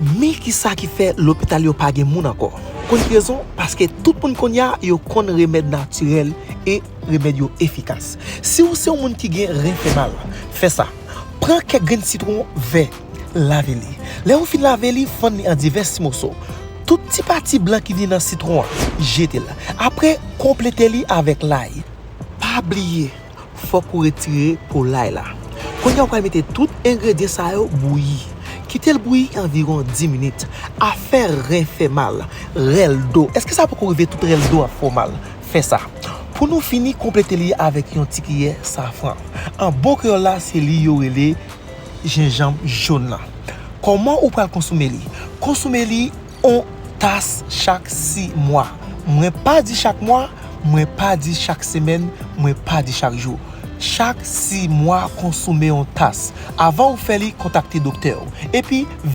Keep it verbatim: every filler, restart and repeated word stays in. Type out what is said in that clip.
Men kisa ki fè lopital yo pa gen moun ankò. Konn ki rezon? Paske tout moun kounye a yo konn remèd natirèl e remèd yo efikas. Si w se yon moun ki gen ren fè mal, fè sa. Pran kèk grenn sitwon vè, lave li. Lè ou fin lave li, fann li an divès ti moso. Tout ti pati blan ki vini nan sitwon an, jete l. Apre, konplete li avèk lay. Pa bliye, fòk ou retire po lay la. Kounye a ou pral mete tout engredyan sa yo bouyi. Kite l bouyi anviwon dis minit. Afè ren fè mal, rèl do. Èske sa poko rive tout rèl do ap fè w mal? Fè sa. Pou nou fini, konplete li avèk yon ti kiyè safran. An bon kreyòl la, se li yo rele jenjanm jòn lan. Kòman ou pral konsome li? Konsome li yon tas chak sis mwa. Mwen pa di chak mwa, mwen pa di chak semèn, mwen pa di chak jou. Chak sis mwa, konsome yon tas. Avan ou fè li, kontakte doktè w. Epi,